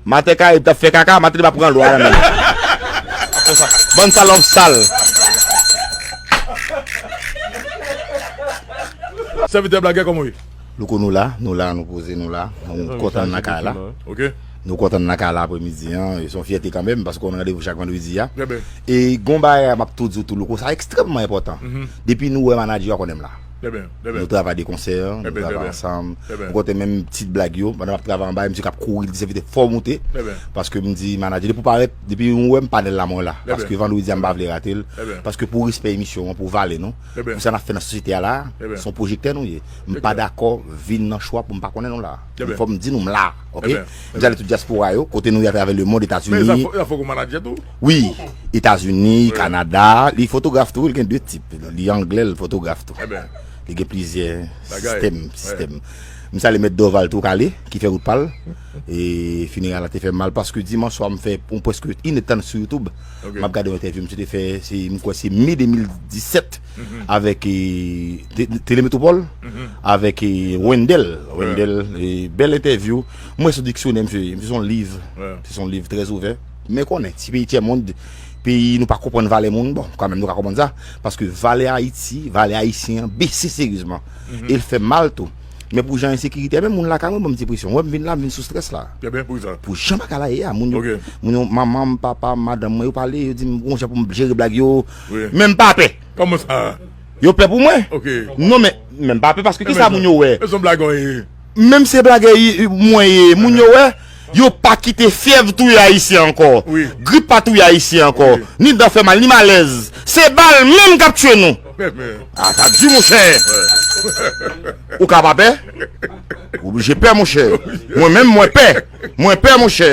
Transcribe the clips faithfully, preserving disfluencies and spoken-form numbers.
Maten Karib t ap fè kaka, maten li pa pran lwa nan men. Bann salòp sal. Sèvitè Blagè, kòman w ye? Louko, nou la, nou la, nou poze, nou la. Nou kontan nan kay la. Ok. Nou kontan nan kay la apremidi an. Se yon fyète kanmenm, paske nou randevou chak vandredi a. Trè byen. E gon bagay m ap tou di w tou, Louko, sa ekstrèmman enpòtan. Depi nou wè manadjè a konnen m la. Trè byen, trè byen. Nou travay de konsè, nou Trè byen, trè travay byen. Ansanm. Trè byen. Nou konte menm tit blag yo, pandan m ap travay anba, misye k ap kouri, li di sèvitè fò w moute. Trè byen. Paske m di manadjè, depi w parèt, depi w wè m panèl la mwen la. Trè byen. Paske vandredi a m pa vle rate l. Trè byen. Paske pou respè emisyon an, pou valè nou, Trè byen. pou sa n ap fè nan sosyete a la, Trè byen. se yon pwojektè nou ye. M pa dakò vin nan chwa pou m pa konnen nou la. Trè byen. Fò m di nou m la, ok? Trè byen. M salye tout dyaspora yo, kote nou ye atravè lemond, Men sa Etazini. fò, sa fò gon manadjè tou. Wi, Etazini, Kanada, li fotograf tou, li gen de tip. Li anglè, li fotograf tou. Trè byen. Li gen plizyè Bagay. sistèm, Wè. sistèm. M salye mèt Dorval tou, Kale, ki fè wout pa l. E fineray la te fè m mal, paske dimanch swa m fè yon prèske inèdtan sou YouTube. Ok. M ap gade yon entèvyou misye te fè, se, m kwè se me de mil disèt, avèk e, Te- Telemetropole, avèk e, Wendell. Wendell, e, bèl entèvyou. Mwen se diksyonè, misye, misye se yon liv. Wè. Se yon liv trè ouvè. Men konnen, ti peyi tyèmonn, peyi nou pa konprann valè moun, bon, kanmenm nou ka konprann sa. Paske valè Ayiti, valè ayisyen an bese seryezman. E l fè m mal tou. Men pou jan ensekirite a, menm moun lakay mwen ban m depresyon. Wè m vin la, m vin sou strès la. Trè byen, pou sa. Pou jan bagay la ye a, moun yo, Ok. moun yo, manman m, papa m, madanm mwen, yo pale, yo di m gon jan pou m jere blag yo. Wi. Men m pa pè. Kòman sa? Yo pè pou mwen. Ok. Non, men, men m pa pè paske kisa moun yo wè? E son blag ou ye. Menm se blag mwen ye, moun yo wè, yo pa kite fyèv touye Ayisyen ankò. Wi. Grip pa touye Ayisyen ankò. Wi. Ni dan fè mal, ni malèz. Se bal menm k ap tye nou. Trè byen. Ah, sa di, monchè. Ou ka pa pè? Ou oblije pè, monchè. Mwen menm, mwen pè. Mwen pè, monchè.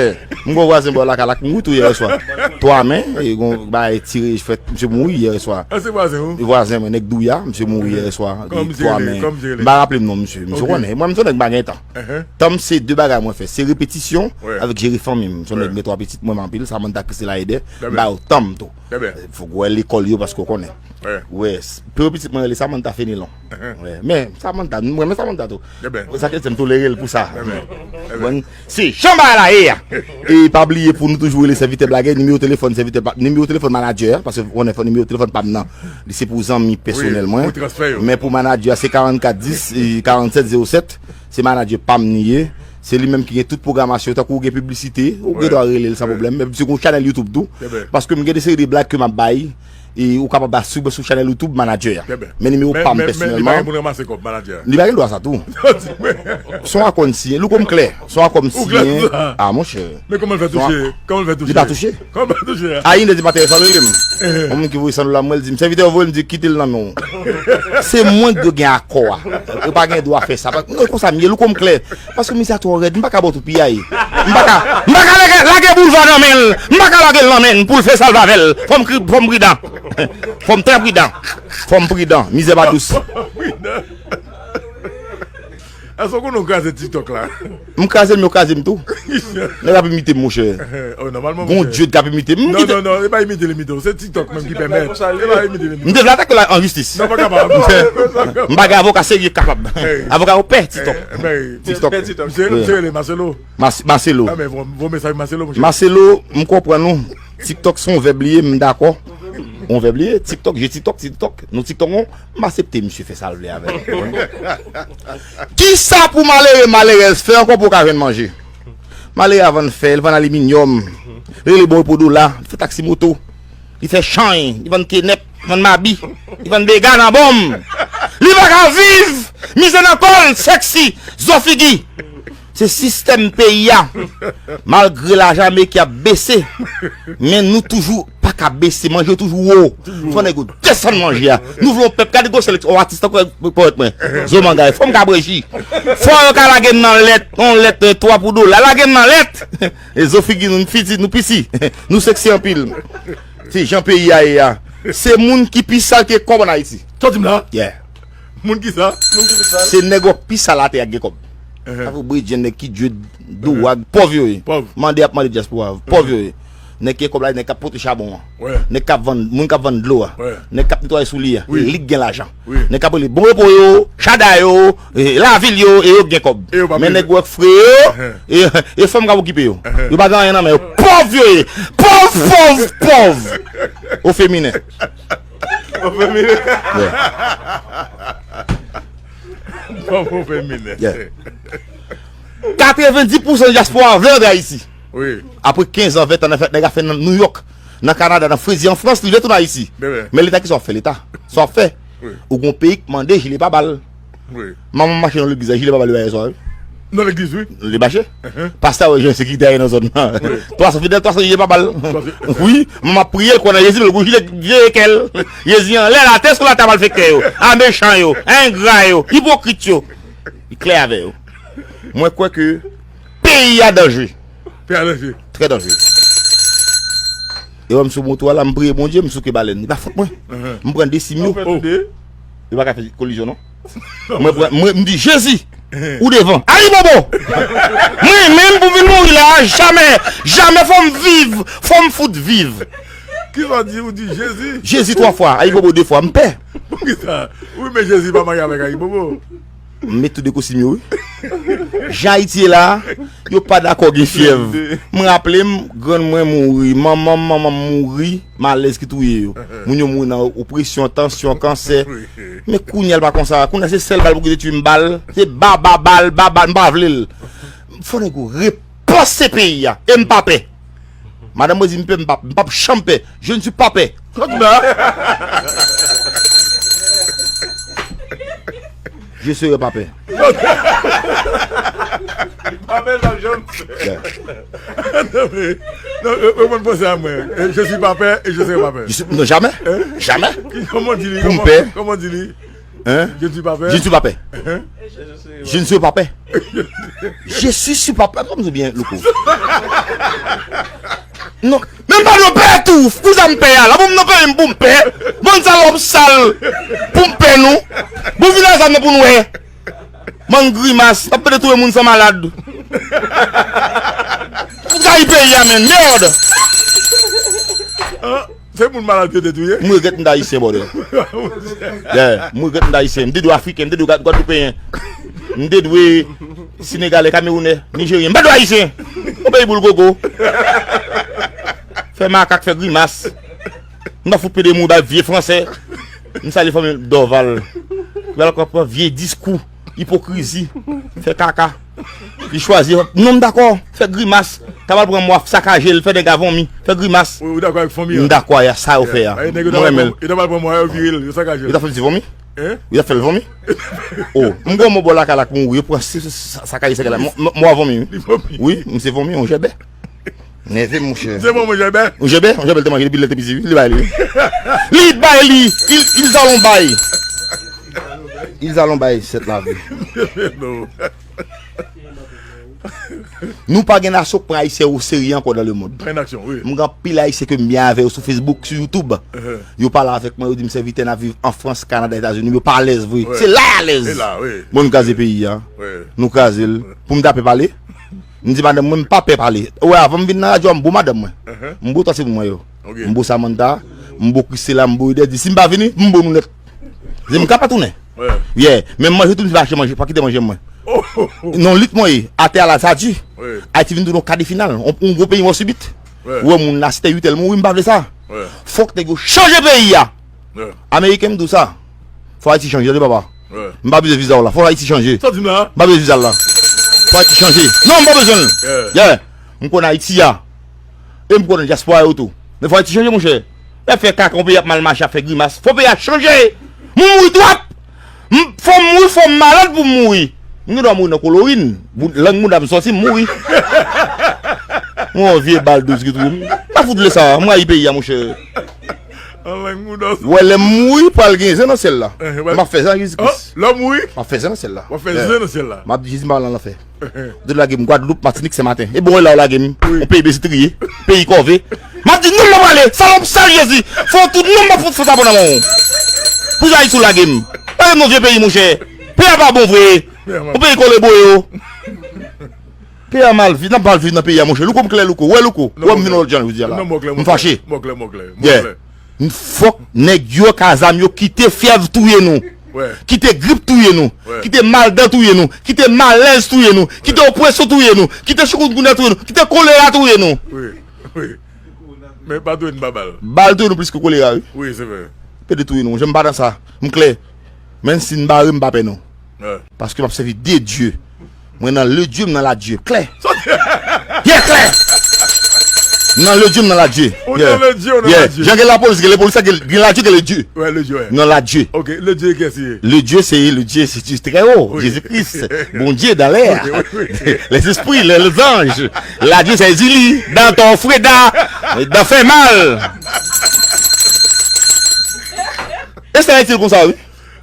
M gon vwazen bò lakay la k mouri tou yè swa. Twa men, e gon bagay tire fèt, misye mouri yè swa. Ah, se vwazen ou? Vwazen mwen, nèg Douya, misye mouri yè swa. Kòman misye Twa rele? men. Kòman misye rele? M pa raple m non, misye. Misye Ok. Konnen. Mwen, m se yon nèg m pa gen tan. Uh-huh. Tan m se de bagay mwen fè. Se repetisyon Wè. Avèk jere fanmi m. M se yon nèk Wè. Gen twa pitit, mwen renmen anpil. Samantha, Christela, Eder. Trè M ba yo tan m tou. Trè byen. Fòk wè lekòl yo paske w konnen. Wè. Wè, s- pire pitit mwen rele Samantha Fenelon. Wè. Men Samantha, mwen renmen Samantha tou. Trè byen. Sa ke m toulere l pou sa. Trè byen. Trè byen. Bon, se jan bagay la ye a. E pa bliye pou nou toujou rele sèvitè Blagè, nimewo telefòn sèvitè, pa- nimewo telefòn manadjè a, paske w konnen fò nimewo telefòn pa m nan. Li se pou zanmi pèsonèl Wi, mwen. Pou transfè yo. Men pou manadjè a, se karannkat dis e karannsèt zewo sèt. Se manadjè pa m li ye. Se li menm ki gen tout pwogramasyon, tankou ou gen piblisite, ou gen dwa rele l san pwoblèm. Men si gon chanèl YouTube tou, Trè byen. Paske m gen de seri de blag ke m ap bay, e ou kapab ba sou, sou chanèl YouTube manadjè a. Trè byen. Men nimewo pa m Men li pa gen pèsonèlman. Pou l ranmase kòb manadjè a. Li pa gen dwa sa tou. Se yon akò m siyen. Louko, m klè. Se yon akò m Ou klè siyen. sou sa? Ah, monchè. Men kòman l fè touche? Kòman l fè touche? Li pa touche. Kòman l fè touche a? A inè di maten, sa rele m. Yon moun ki voye san dola, mwen, li di m, sèvitè, yo voye l, m di, kite l nan men w. Se mwen ki gen akò a. Yo pa gen dwa fè sa. Non, e konsa m ye, Louko, m klè. Paske mizè a twò rèd, m pa ka ba w tout piyay. M pa ka, m pa ka lage, lage boulva nan men l. M pa ka lage l nan men l pou l fè sa l va avè l. Fò m kri, fò m pridan. Fò m trè pridan. Fò m pridan. Mizè pa dous. Èske w konnen w kraze TikTok la? M kraze l, men yo kraze m tou. Nèg ap imite m, monchè. Oh, nòmalman, Bon Dye, k ap imite m. M Non, kite. Non, non, e pa imite l imite w. Se TikTok menm ki pèmèt. E pa imite l imite M te vle atake l an jistis. Non, pa kapab. M pa gen avoka serye k kapab. Avoka yo pè TikTok. Eh, ben, TikTok. Misye, misye rele Marcelo. Mas- Marcelo. Ah, men vo, vo mesaj Marcelo, monchè. Marcelo, m konprann ou. TikTok se yon vèb li ye, m dakò. Yon vèb li ye, TikTok, je TikTok, TikTok. Nou TikTok, non? M aksepte misye fè sa l vle avè l. Kisa pou malere, malerèz fè ankò pou w ka jwenn manje? Malere a vann fè, li vann aliminyòm. Rele bon pou dola, li fè taksi moto. Li fè chany, li vann kenèp, li vann mabi, li vann bega nan bonm. Li pa ka viv, mizè nan kò l, sèksi, zo figi. Se sistèm peyi a. Malgre lajan ameriken ap bese, men nou toujou pa ka bese. Manje yo toujou wo. Fò nèg yo desann manje a. Nou vle yon pèp, gade gwo seleksyon, yon atis tankou pòèt mwen. Zo Mangay, fò m ka bwè ji. Fò yo ka lage m nan lèt, yon lèt, eh, twa pou dola. Lage m nan lèt. E zo figi nou, nou fiti, nou pisi. Nou sèksi anpil. Se jan peyi a ye a. Se moun ki pi sal ke kòb ann Ayiti. Sa w di m la? Yeah. Moun ki sa? Se nèg wòk pi sal atè a k gen kòb. Sa vle bredjenn nèg ki djed, dowag, pòv yo ye. Pòv. Mande ap mande dyaspora, pòv yo ye. Nèg ki gen kòb la, nèg k ap pote chabon an. Nèg k ap vann, moun k ap vann dlo a. Nèg k ap netwaye soulye a. Li k gen lajan. Nèg k ap rele bon repo yo, chada yo, e, lavil yo, e yo k gen kòb. Men nèg wè k fre yo, e, e fanm k ap okipe yo. Yo pa gen anyen nan men yo. Pòv yo ye. Pòv, pòv, pòv. Ofeminen. Ofeminen. Pòv ofeminen. Katrevendis pousan dyaspora vle antre Ayiti. Apre kenz an, ven tan nan fèt, nèg ap fè nan Nouyòk, nan Kanada, nan Fredi, an Frans, li vle tounen Ayiti. Men Leta, kisa w ap fè, Leta? Sa w ap fè? Ou gon peyi k mande jile pa bal. Manman m mache nan legliz la, jile pa bal yo ba yè swa wi. Nan legliz, wi. Li mache. Pastè a wè jan ensekirite a ye nan zòn nan. Twa san fidèl, twa san jile pa bal. Wi, manman ap priye, l kwè nan Jezi, men l gon jile vye kè l. Jezi anlè, l atè sou latè malfektè yo, a mechan yo, a engra yo, ipokrit yo. Li klè avè yo. Mwen kwè ke peyi a danje. Peyi a danje. Trè danje. E wè m sou moto a la, m priye Bondye, m souke balèn. Li pa fòt mwen. M pran de sim yo. Yo pa ka fè kolizyon, non. Mwen pran, mwen, m di, Jezi, ou devan. Ayibobo! Mwen menm pou m vin mouri la, jamè, jamè, fò m viv, fò m fout viv. Kisa w di, ou di Jezi? Jezi twa fwa, ayibobo de fwa, m pè. Poukisa? Wi, men Jezi pa marye avèk ayibobo. M met tou de kosim yo, wi. Jan Ayiti ye la, yo pa dakò gen fyèv. M raple m, grann mwen mouri, manman m, manman m mouri, malèz ki touye yo. Moun yo mouri nan opresyon, tansyon, kansè. Men kounye a l pa konsa. Kounye a se sèl bal pou kite tchwi m bal. Se baba bal, baba, m pa vle l. Fò nèg yo repanse peyi a. E m pa pè. Madanm mwen di m pè, m p ap, m p ap janm pè. Je ne suis pas pè. Kòm sa. Je serai pas pè. Li pa pè, l p ap janm pè. Non, men, non, yo, yo konn panse a mwen. E, je suis pas pè et je serai pas pè. Je suis, non, jamais. Jamais. Kòman w di li? Pou m pè. Kòman w di li? Hein? Je ne suis pas pè. Je ne suis pas pè. Hein? Je ne serai pas pè. Je suis, suis pas pè. Kòm se byen, louko. Non, men m pa nan pè tou. Pou sa m pè a la. Bon, m nan peyi m pou m pè. Bann salòp sal. Pou m pè nou. Bon, vin a zam nan pou nou wè. Bann grimas. N ap pede touye moun san malad. Pou gayi peyi a, men. Mèd. Se moun malad yo te touye? M regrèt m t ayisyen, brother. Yeah, m regrèt m t ayisyen. M te dwe afriken, m te dwe gad-, gwadloupeyen. M te dwe senegalè, kamewounè, nijeryen. M pa dwe ayisyen. Yon peyi boul koko. Fè makak, fè grimas. M ta fout pede moun bay vye fransè. M salye fanmi Dorval. Ki pral pran vye diskou. Ipokrizi. Fè kaka. Li chwazi. Non, m dakò. Fè grimas. Kapab pran mwa, sakaje l, fè nèg a vòmi. Fè grimas. Ou, ou dakò avèk fanmi an? M dakò a sa yo fè a. Mwen renmen l. Yo ta pral pran mwa, yo vire l, yo sakaje l. Yo ta fè l ti vòmi? Hein? Yo ta fè l vòmi? Oh, m gon moun bò lakay la k mouri, yo pran si, si, sa, sakaje sèkèl la. Mwa vòmi, wi. Li vòmi. Wi, misye vòmi, yon jèbè. Nève, monchè. Se bon, monchè, bè. Yon jèbè, yon jèbè, li te manje depi lè l te piti, wi. Li bay li. Li bay li. Ils, ils allons bay. Ils allons bay cette la vie. Non. Nou pa gen nasyon k pran Ayisyen o serye ankò dans le monde. Pa gen nasyon, wi. M gen anpil Ayisyen ke m byen avè yo sou Facebook, sou YouTube. Yo pale avèk mwen, yo di m sèvitè n ap viv an Frans, Kanada, Etazini, yo pa alèz vre. Se la y alèz. Se la, wi. Bon, nou kraze peyi a. Nou kraze l. Pou m ta pè pale. M di madanm mwen, m pa pè pale. Ou wè, avan m vin nan radyo a, m bo madanm mwen. M bo twa timoun mwen yo. M bo Samantha, m bo Christela, m bo Eder. Di, si m pa vini, m bo nou nèt. Di, m ka pa tounen. Yeah. Men manje tou, m di, pa achte manje, pa kite manje mwen. Non, lit mwen ye. Atè a la, sa di. Ayiti vin tounen yon ka de final. On, on gwo peyi mò sibit. Ou wè moun la, si te uit èl mouri, m pa vle sa. Fòk nèg yo chanje peyi a. Ameriken, m di w sa. Fò Ayiti chanje, tande papa. M pa bezwen viza w la. Fò Ayiti chanje. Sa w di m la? M pa bezwen viza l la. Fò Ayiti chanje. Non, m pa bezwen l. Yeah. M konn Ayiti a. E m konn dyaspora yo tou. Men fò Ayiti chanje, monchè. Y ap fè kaka, yon peyi ap mal mache, ap fè grimas. Fò peyi a chanje. Moun mouri twòp. M, fò m mouri, fò m malad pou m mouri. M gen dwa mouri nan kolorin. Lang mouda m sòti, m mouri. Yon vye bal douz ki touye m. M pa fout vle sa. M rayi peyi a, monchè. An lang mouda w. Wè, lè m mouri, pral gen zen nan syèl la. M ap fè zen ak Jezi Kris. Lè w mouri? M ap fè zen nan syèl la. W ap fè zen nan syèl la. M ap di Jezi m pa al nan lanfè. Ou te lage m Gwadloup, Matinik, Senmaten. E bon, e la ou lage m. Yon peyi bezitriye, peyi kòve. M ap di non, m ap ale. Salòp sal Jezi. Fò tout non, m ap fout fè sa nan men w. Pou sa Ayiti ou lage m. Lage m nan vye peyi, monchè. Peyi a pa bon vre. Yon peyi kole boyo. Peyi a mal viv, n ap mal viv nan peyi a, monchè. Louko, m klè, Louko. Wè, Louko. Wè, m vin wè lòt jan jodi a la. M fache. Yeah. Fòk nèg yo k a zam yo kite fyèv touye nou. Kite grip touye nou. Kite maldan touye nou. Kite malèz touye nou. Kite opresyon touye nou. Kite chikungunya touye nou. Kite kolera touye nou. Men pa touye n pa bal. Bal touye nou plis ke kolera, wi. Wi, se vre. Pede touye nou. Jan m pa nan sa. M klè. Menm si n bare m, m pa pè non. Paske m ap sèvi de Dye. Mwen nan le Dye, m nan la Dye. Klè. Yeah, klè. M nan le Dye, m nan la Dye. Ou nan le Dye, ou nan la Dye. Jan gen lapolis, gen lepolis, gen la Dye, gen le Dye. Wè, le Dye, wè. Nan la Dye. Ok, le Dye kiyès li ye? Le Dye se, le Dye se Dye trè wo, Jezi Kris, Bondye dan lè a. Les esprits, les anges. La Dye se Ezili, dan tò Freda, dan fè mal. E sa itil konsa wi.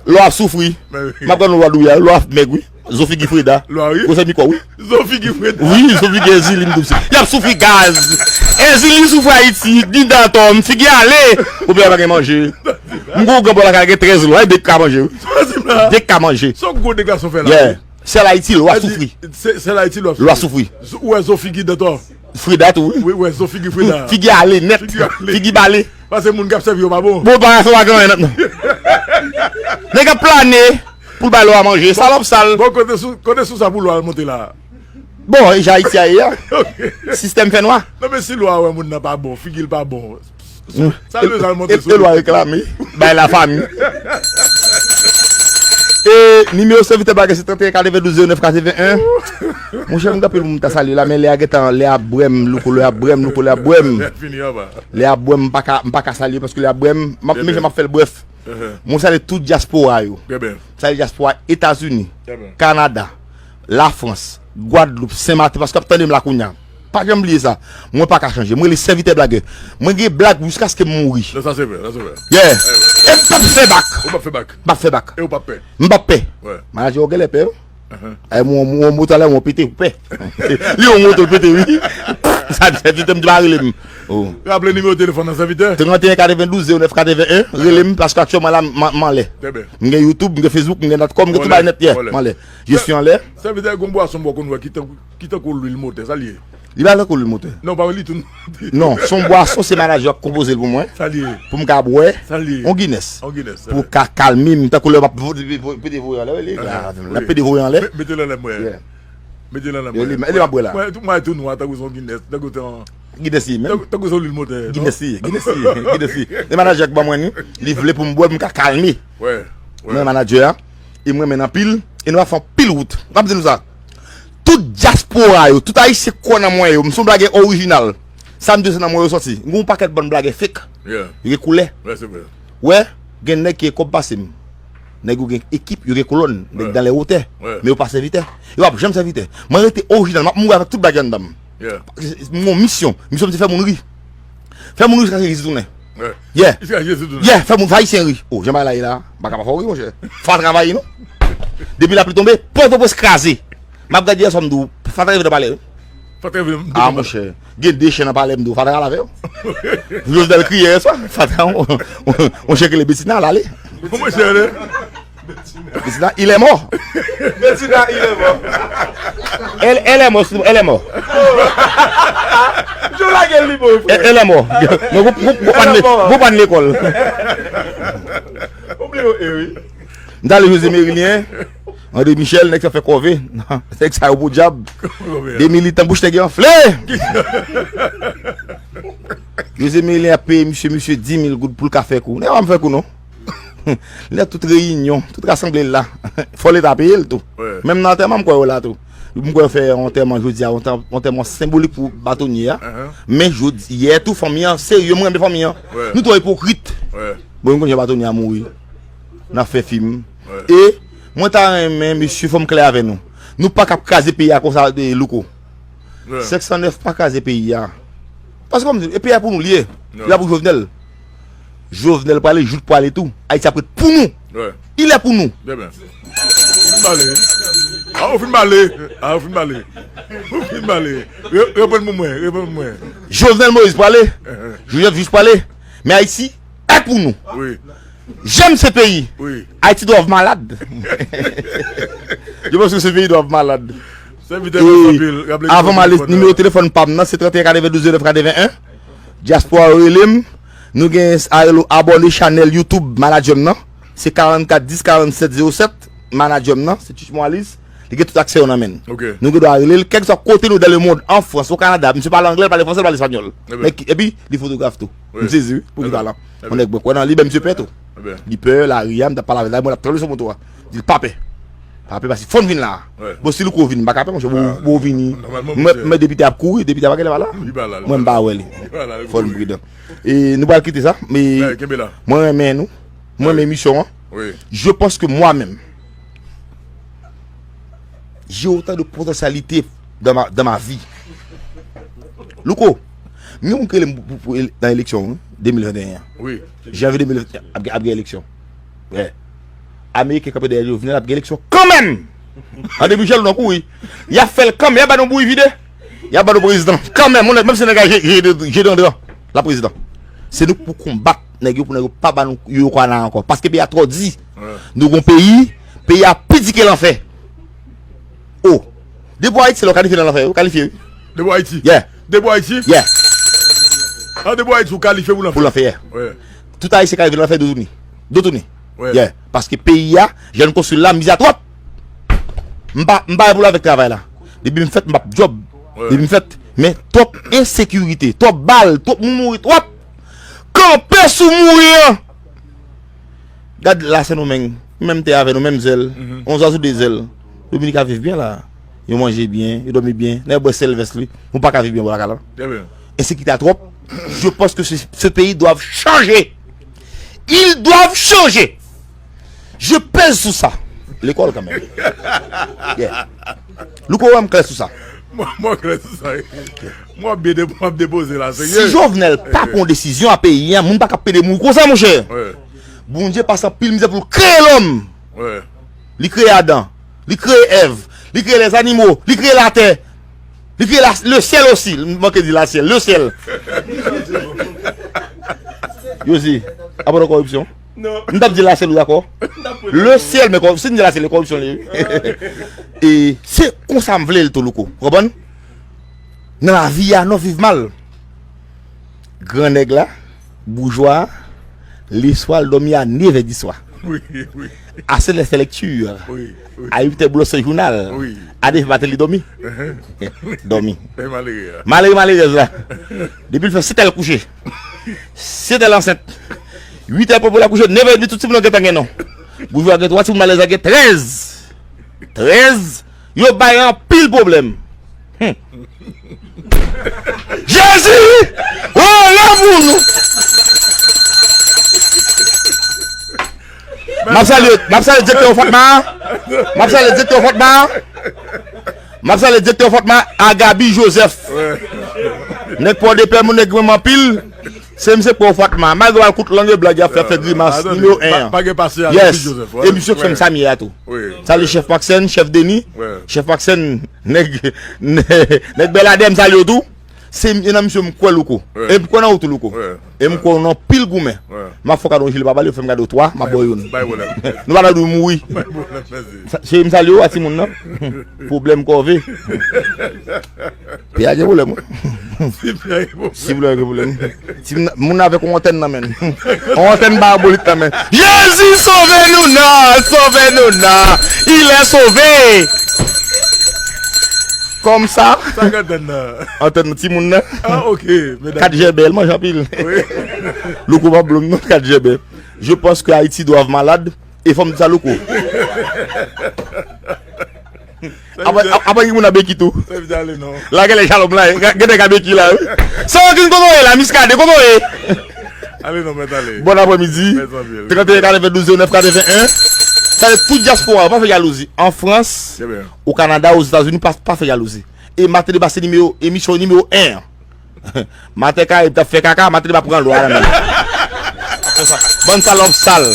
Lwa ap soufri. M ap gade lwa dou ya, lwa ap mèg wi. Zo figi Freda. Lwa wi. Gwosè mikwo wi. Zo figi Freda. Wi, zo figi Ezili m tou. Y ap soufri gaz. Ezili soufri Ayiti, ni dan tò, m figi ale. Ou byen pa gen manje. M gwo gran bò lakay gen trèz lwa, e de k ka manje wi. De k ka manje. Son gwo dega son fè la. Yeah. Sèl Ayiti lwa soufri. Sèl Ayiti lwa soufri. Lwa soufri. Ou wè zo figi dan tò. Freda tou wi. Wi, wè zo figi Freda. Figi ale nèt. Figi bale. Paske moun k ap sèvi yo pa bon. Bon, pa sa pa gen anyen nan. Nèg ap plane pou l bay lwa manje. Salòp sal. Bon, kote sou, kote sou sa pou lwa al monte la? Bon, e jan Ayiti a ye a. Sistèm fè nwa. Non, men si lwa wè moun nan pa bon, figi l pa bon. Sa l bezwen al monte sou li. E lwa reklame. Bay lafanmi. E nimewo sèvitè bagay se trannteyen katrevendouz zewo nèf katreven en. Monchè, m gen anpil moun m ta salye la, men lè a gentan, lè a bwè m, louko, lè a bwè m, louko, lè a bwè m. Lè a bwè m, m pa ka, m pa ka salye paske lè a bwè m, m ap, men jan m ap fè l brèf. Mwen salye tout dyaspora yo. M salye dyaspora Etazini, Kanada, Lafrans, Gwadloup, Senmaten, paske ap tande m la kounye a. Pa janm bliye sa. Mwen pa ka chanje. Mwen rele sèvitè blagè. Mwen gen blag jiskaske m mouri. Non, sa se vre, sa se vre. Yeah. E m p ap fè bak. Ou p ap fè bak. M p ap fè bak. E ou p ap pè. M p ap pè. Manadjè w genlè pè wi. Ay mwen mwen mwen talè mwen pete ou pè. Li yon moto pete wi. Sa sèvitè m di pa rele m. Raple nimewo telefòn nan sèvitè. Trannteyen katrevendouz zewo nèf katreven en. Rele m paske aktyèlman la m anlè. M gen YouTube, m gen Facebook, m gen Natcom, m gen tout bagay nèt yè. M anlè. Je suis anlè. Sèvitè gon bwason bò konn wè ki tankou ki tankou lwil motè, sa l ye? Li pa tankou lwil motè. Non, pa li tou. Non, se yon bwason, se manadjè a k konpoze l pou mwen. Sa l ye? Pou m ka bwè. Sa l ye? Yon Guinness. Yon Guinness. Pou ka kalme m, tankou lè m ap pede voye anlè, wè li la. L ap pede voye anlè. Mete l anlè mwen. Mete l anlè mwen. Li m ap bwè la. Mwen tou nwa, tankou se yon Guinness, tankou se yon Guinness li ye menm. Tankou se yon lwil motè. Guinness li ye, Guinness li ye, Guinness li ye. E manadjè a k ban mwen li, li vle pou m bwè, pou m ka kalme. Mwen manadjè a, e mwen renmen l anpil, e nou ap fè anpil wout. M ap di nou sa. Tout dyaspora yo, tout ayisyen k kwè nan mwen yo, m se yon blagè orijinal. Sa m di yo se nan mwen yo sòti. M gen yon pakèt bann blagè fake. Yo gen koulè. Wè, gen nèg ki gen kòb pase m. Nèg yo gen ekip, yo gen kolòn, nèg dan lè wotè. Men yo pa sèvitè. Yo p ap janm sèvitè. Mwen rete orijinal, m ap mouri avèk tout blagè anndan m. M gen yon misyon. Misyon m se fè moun ri. Fè moun ri jiskaske Jezi tounen. Yeah. Jiskaske Jezi tounen. Yeah, fè moun, fè ayisyen ri. O, jan bagay la ye la, m pa ka pa fè w ri, monchè. Fatra va ye non. Depi lapli tonbe, Pòtoprens kraze. M ap gade yè swa m di w, fatra rive nan palè wi. Fatra rive nan palè. A monchè, gen de chen nan palè m di w, fatra al avè yo. Jovenel kriye yè swa, fatra, monchè, kile Betsina al ale. Monchè, Betsina, il est mort. Betsina, il est mort. Elle, elle est morte, elle est morte. Yo lage l li bon, frè. Elle est morte. Non, gwo gwo gwo pàn lekòl. Ou bliye w, e wi. M t ale José Mérilien, André Michel, nèg sa fè kòve. Nèg sa yo podyab. De militan bouch nèg yo anfle. José Mérilien ap peye misye, misye di mil goud pou l ka fè kou. Nèg pa m fè kou non. Li nan tout reyinyon, tout rasanble l la. Fò Leta peye l tou. Menm nan antèman m kwè yo la tou. M kwè yo fè yon antèman jodi a, yon antèman senbolik pou batonye a. Men jodi, yè tou fanmi an serye, mwen renmen fanmi an. Nou twò ipokrit. Bon, nou konn jan batonye a mouri. N ap fè fim. E mwen ta renmen, mesye, fò m klè avè nou. Nou pa ka ap kraze peyi a konsa, Louko. Senk san nèf pa kraze peyi a. Paske kòm e peyi a pou nou li ye. Li pa pou Jovenel. Jovenel prale, Jout prale tou. Ayiti ap ret pou nou. Li lè pou nou. Ou fin pale. A, ou fin pale. A, ou fin pale. Ou fin pale. Reprann pou mwen, reprann pou mwen. Jovenel Moïse prale. Joseph Jout prale. Men Ayiti ap pou nou. J'aime ce pays. Haïti doit malade. Je pense que ce pays doit malade. Se vit e anpil. Avan m ale, nimewo telefòn pa m nan, se trannteyen katrevendouz zewo nèf katrevenn. Dyaspora yo rele m. Nou gen sa rele abòne chanèl YouTube manadjè m nan. Se karannkat dis karannsèt zewo sèt. Manadjè m nan, se Tich Moaliz. Li gen tout aksè yo nan men l. Nou gen dwa rele l, kèlkeswa kote nou dan lemond, an Frans, o Kanada, misye pale anglè, l pale fransè, l pale espanyòl. Epi, li fotograf tou. M sezi, wi, pou ki pale. Yon nèg mwen kwè nan li, men misye pè tou. Li pè, lari a, m t ap pale avè l la, mwen l ap tranble sou moto a. Di l pa pè. Pa pè, paske fò n vin la. Bon, si Louko vin, m pa ka pè, monchè, bon, bon, vini. Mwen, mwen depite ap kouri, depite a pa genlè pa la. Mwen, m pa wè li. Fò n pridan. E nou pral kite sa, men mwen renmen nou. Mwen renmen emisyon an. Je pense que moi-même, j'ai autant de potentialité dans ma, dans ma vie. Louko, m gen moun ki rele m pou, pou, pou nan eleksyon, wi, de mil venteyen an. Janvye de mil venteyen, ap gen, ap gen eleksyon. Ameriken kanpe dèyè Jovenel, ap gen eleksyon kanmenm! André Michel, ou nan kouri. Y ap fè l kanmenm, y ap ba nou bouyi vide. Y ap ba nou prezidan kanmenm, menm si nèg la je, je, je dandan, l ap prezidan. Se nou k pou konbat nèg yo, pou nèg yo pa ba nou yo kwa la ankò. Paske peyi a twò di. Nou gon peyi, peyi a pi di ke lanfè. O. Depi w Ayiti, se lè w kalifye nan lanfè, ou kalifye, wi. Depi w Ayiti? Yeah. Depi w Ayiti? Yeah. Ah, depi w Ayiti, ou kalifye pou lanfè? Pou lanfè, yeah. Tout Ayisyen ka rive nan lanfè, do tounen. Do tounen. Yeah. Paske peyi a, jan n konstwi l la, mizè twòp. M pa, m pa gen pwoblèm avèk travay la. Depi m fèt, m ap djòb. Depi m fèt. Men twòp ensekirite, twòp bal, twòp moun mouri, twòp. Kanpe sou mouri an. Gad la Sendomeng, menm tè avè nou, menm zèl. On zwa sou de zèl. Dominik ap viv byen la. Yo manje byen, yo dòmi byen. Nèg bwè sèl vès li. Ou pa ka viv byen bò lakay la. Ensekirite a twòp. Je pense que ce, ce pays doit changer. Ils doivent changer. Je pèse sur ça. Lekòl kanmenm. Yeah. Louko wè m klè sou sa. Mwen, mwen klè sou sa. Mwen ap byen de-, mwen ap depoze la, serye. Si Jovenel pa pran desizyon a peyi a, moun pa ka pede mouri konsa, monchè. Bondye pase anpil mizè pou l kreye lòm. Li kreye Adan. Li kreye Èv. Li kreye lèzanimo. Li kreye latè. Li kreye la, le syèl osi. M manke di lasyèl. Le syèl. Yo di, apa nan kòripsyon? M t ap di lasyèl, ou dakò? Le syèl, men kò-, si m di lasyèl, e kòripsyon li ye. E se konsa m vle l tou, Louko. Ou konprann? Nan lavi a, nou viv mal. Gran nèg la, boujwa a, leswa, l dòmi a nevè di swa. Wi, wi. A sèt lè fè lekti. Wi, wi. A uit è boulòs fè jounal. Wi. A nèf è maten li dòmi. Dòmi. E malere a. Malere, malerèz la. Depi l fè sèt è l kouche. Sèt è l ansent. Uit è pou pou l akouche, nèf è edmi tout timoun yo gentan gen non. Boujwa gen twa timoun, malerèz la gen trèz. Trèz. Yo bay anpil pwoblèm. Hmm. Jezi! Oh, lanmou nou! M ap salye, m ap salye direktè Fatma. M ap salye direktè Fatma. M ap salye direktè Fatma, Agabi Joseph. Nèg Pòdepè, moun nèg renmen anpil. Se misye Pwofèt Man. Malgre w al kout lang e blag y ap fè, ap fè grimas. Nimewo en an. Pa gen pase a. Yes. Joseph, e misye k fè m sa m ye a tou. Salye chèf Maxène, chèf Denis, chèf Maxène, nèg, nèg Bèladè, m salye w tou. Se m, e nan misye m kwè, Louko. E m kwè nan ou tou, Louko. E m kwè w nan pil goumen. M ap fè w kado yon jile pa bal, yo fè m kado twa, m ap ba w youn. Nou pa nan dwe mouri. Cheri, m salye w a timoun nan. Pwoblèm kòve. Pè a gen pwoblèm, wi. Si pè a gen pwoblèm. Si pè a gen pwoblèm. Ti moun, moun avèk yon antèn nan men l. Yon antèn parabolik nan men l. Jezi sove nou nan, sove nou nan. Il est sauvé. Kòm sa. Sa k antèn nan? Antèn timoun nan. Ah, ok. Kat jèbè, l manje anpil. Wi. Louko pa blòm non, kat jèbè. Je pense que Haïti doit malade. E fò m di sa, Louko. Apa, apa gen moun nan Beki tou? La genlè Jalòm la, gen nèg a Beki la, wi. San Rankin kote w ye la, Miskaden kote w ye? Ale non, mèt ale. Bon aprèmidi. Trannteyen katrevendouz zewo nèf katreven en. Sa se tout dyaspora, pa fè jalouzi. An Frans, o Kanada, Ozetazini, pa, pa fè jalouzi. E Maten Deba se nimewo, emisyon nimewo en an. Maten Karayib t ap fè kaka, Maten Deba pran lwa nan men l. Bann salòp sal.